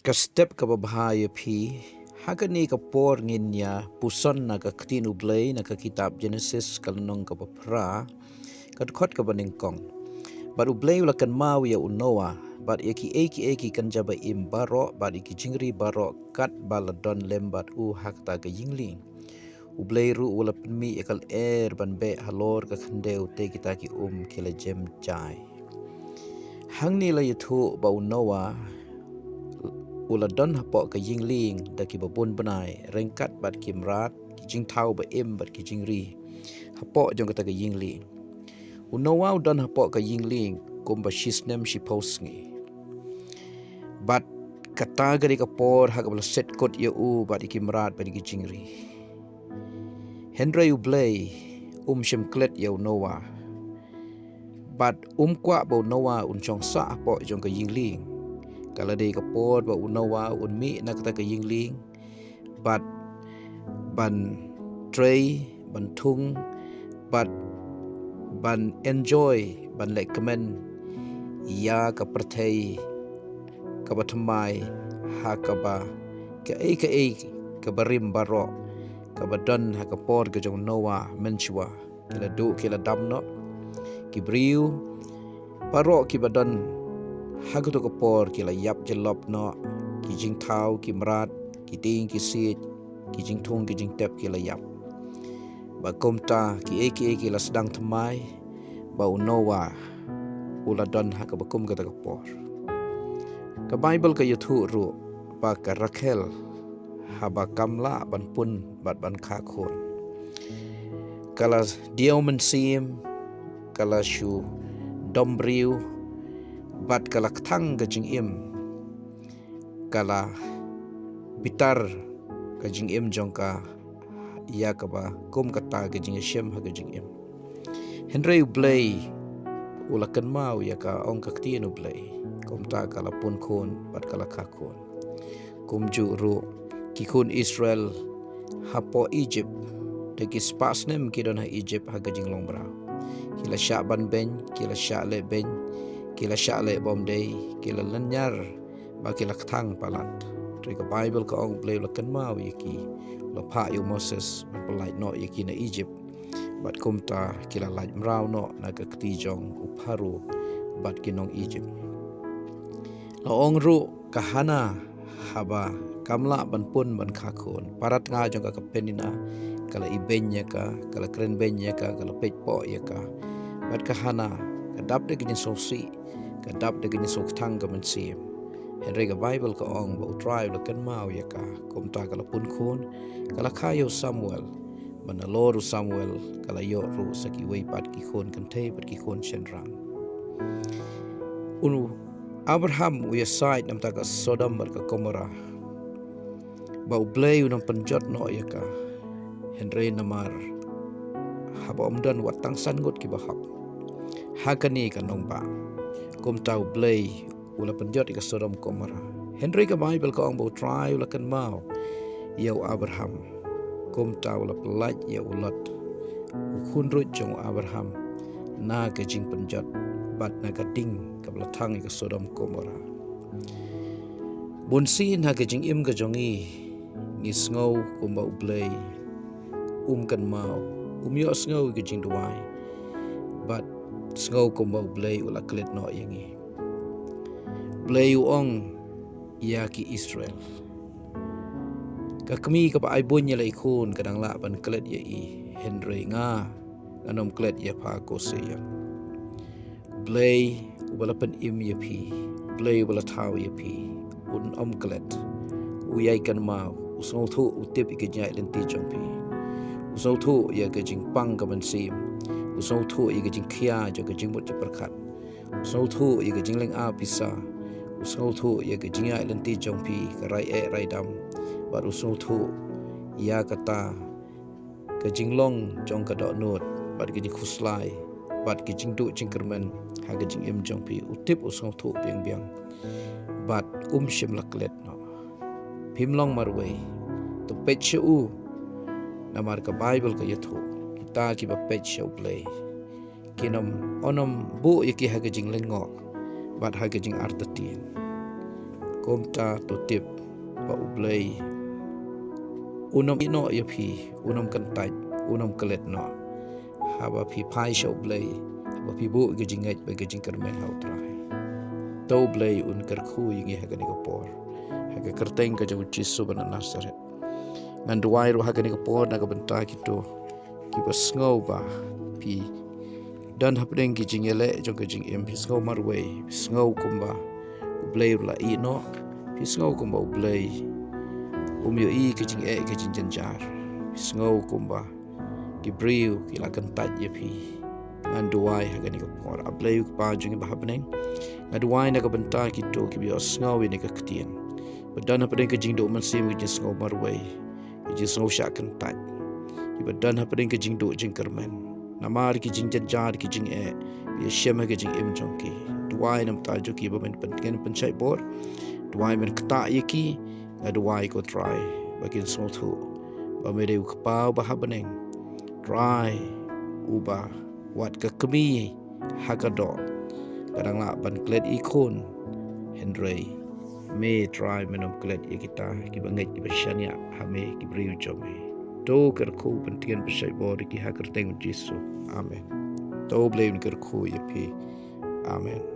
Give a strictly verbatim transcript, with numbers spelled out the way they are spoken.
Ka step kaba bha ïa phi. Ha kane ka por ngin ïa puson na ka ktien U Blei na ka kitab Jenesis ka lynnong kaba phra, ka dkhot kaba nyngkong. Bad U Blei u la kynmaw ïa u Noah bad ïa kiei kiei ki kynja ba im baroh bad ïa ki jingri baroh katba la don lem bad u ha kata ka ïing lieng. U Blei ruh u la pynmih ïa ka lyer ban beh halor ka khyndew te kita ki um ki la jem jai. Hangne la ïathuh ba u Noah u la don hapoh ka ïing lieng da kiba bun bnai, ryngkat bad ki mrad, ki jingthaw ba im bad ki jingri hapoh jong kata ka ïing lieng. U Noah u don hapoh ka ïing lieng kumba shi snem shiphew sngi. Bad kata ka dei ka por ha kaba la set kut ïa u bad ïa ki mrad bad ïa ki jingri. Hynrei U Blei um shym klet ïa u Noah. Bad um kwah ba u Noah un shong sah hapoh jong ka ïing lieng. Ka la dei ka por ba u Noah un mih na kata ka ïing lieng bad ban trei, ban thung, bad ban enjoy, ban leh kmen ïa ka pyrthei kaba thymmai, ha kaba kaei kaei kaba rim baroh kaba don ha ka por ka jong u Noah mynshuwa. Ki la duh, ki la dam noh. Ki briew baroh kiba don ha kato ka por ki la ïap jyllop noh. Ki jingthaw, ki mrad, ki dieng, ki siej, ki jingthung, ki jingtep ki la ïap. Bad kumta kiei kiei ki la sdang thymmai, ba u Noah u la don ha kaba kum kata ka por. Ka Baibl ka ïathuh ruh ba ka Rakhel, haba kam lah ban pun bad ban kha khun, ka la diaw mynsiem, ka la shu dom briew, bad ka la kthang ka jingim, ka la bitar ka jingim jong ka ïa kaba kum kata ka jingïashem ha ka jingim. Hynrei U Blei u la kynmaw ïa ka, ong ka ktien U Blei. Kumta ka la pun khun bad ka la kha khun. Kumjuh ruh ki khun Israel hapoh Egypt, da ki spah snem ki don ha Egypt ha ka jinglong mraw. Ki la shah ban beiñ, ki la shah leh beiñ, ki la shah leh bymdei, ki la lynñiar, bad ki la kthang palat. Hynrei ka Baibl ka ong U Blei u la kynmaw ïa ki, u la phah ïa u Moses ban pyllait noh ïa ki na Egypt. Bad kumta ki la lait mraw noh na ka kti jong u Pharaoh bad ki nong Egypt. La ong ruh ka Hana, haba kam lah ban pun ban kha khun, para tnga jong ka, ka Peninnah, ka la ibeiñ ïa ka, ka la kren beiñ ïa ka, ka la peit poh ïa ka. Bad ka Hana ka dap da ka jingsngewsih, ka dap da ka jingsngewkthang ka mynsiem. Hynrei ka Baibl ka ong ba U Trai u la kynmaw ïa ka. Kumta ka la pun khun, ka la kha ïa u Samuel. Bad nalor u Samuel ka la ïoh ruh sa kiwei pat ki khun kynthei bad ki khun shynrang. U Abraham u ïasaid namar ka Sodom bad ka Gomorrah, ba U Blei un ym pynjot noh ïa ka. Hynrei namar haba ym don wat tang san ngut kiba hok ha kane ka nongbah, kumta U Blei u la pynjot ïa ka Sodom Gomorrah. Hynrei ka Baibl ka ong ba U Trai u la kynmaw ïa u Abraham. Kumta u la pyllait ïa u Lot, u khunruit jong u Abraham, na ka jingpynjot bad na ka ding kaba la thang ïa ka Sodom Gomorrah. Bunsien ha ka jingim ka jong ngi, ngi sngew kumba U Blei um kynmaw, um ïohsngew ïa ka jingduwai, bad sngew kumba U Blei u la klet noh ïa ngi. Blei u ong ïa ki Israel, ka kmie kaba ai buiñ ïa la i khun ka dang lah ban klet ïa i, hynrei nga, ngan ym klet ïa pha ko Seion. Blei uba la pynim ïa phi, Blei uba la thaw ïa phi, un ym klet. U ïai kynmaw, u sngewthuh, u tip ïa ka jingïaid lynti jong phi. U sngewthuh ïa ka jingpang ka mynsiem. U sngewthuh ïa ka jingkhia jong ka jingmut jingpyrkhat. U sngewthuh ïa ka jinglynga pisa. U sngewthuh ïa ka jingïaid lynti jong phi, ka rai eh rai dam. Bad u sngewthuh ïa kata ka jinglong jong ka dohnud, bad ka jingkhuslai, bad ka jingduh jingkyrmen ha ka jingim jong phi. U tip, u sngewthuh biang biang. Bad um shym la klet noh. Phim long marwei. To peit sha u. Namar ka Baibl ka ïathuh, kita kiba peit sha U Blei, kin ym, un ym buh ïa ki ha ka jinglyngngoh bad ha ka jingartatien. Kumta to tip ba U Blei un ym ïehnoh ïa phi, un ym kyntait, un ym klet noh. Haba phi phai sha U Blei, haba phi buh ka jingngeit bad ka jingkyrmen ha U Trai, to U Blei un kyrkhu ïa ngi ha kane ka por. Ha ka kyrteng ka jong U Jisu ba na Nasaret, ngan duwai ruh ha kane ka por na ka bynta kito kiba sngew ba phi don hapdeng ki jingïaleh jong ka jingim, phi sngew marwei, phi sngew kumba U Blei u la ïehnoh, phi sngew kumba U Blei um ïohi ka jingeh ka jingjynjar, phi sngew kumba ki briew ki la kyntait ïa phi. Ngan duwai ha kane ka por, A Blei U Kpa jong ngi ba ha bneng, nga duwai na ka bynta kito kiba ïohsngew ïa kane ka ktien, ba don hapdeng ka jingduh mynsiem, ka jingsngew marwei, ka jingsngew shah kyntait, kiba don hapdeng ka jingduh jingkyrmen namar ki jingjynjar, ki jingeh ba ïashem ha ka jingim jong ki. Duwai na ka bynta jong ki ba men pyntngen pynshait bor. Duwai men ktah ïa ki. Nga duwai, ko Trai, ba kin sngewthuh ba me dei U Kpa uba ha bneng, Trai, uba wat ka kmie ha ka doh ka dang lah ban klet ïa i khun, hynrei me Trai men ym klet ïa kita kiba ngeit, kiba shaniah ha me, ki briew jong me. To kyrkhu, pyntngen pynshait bor ïa ki ha ka kyrteng U Jisu. Amen. To U Blei un kyrkhu ïa phi. Amen.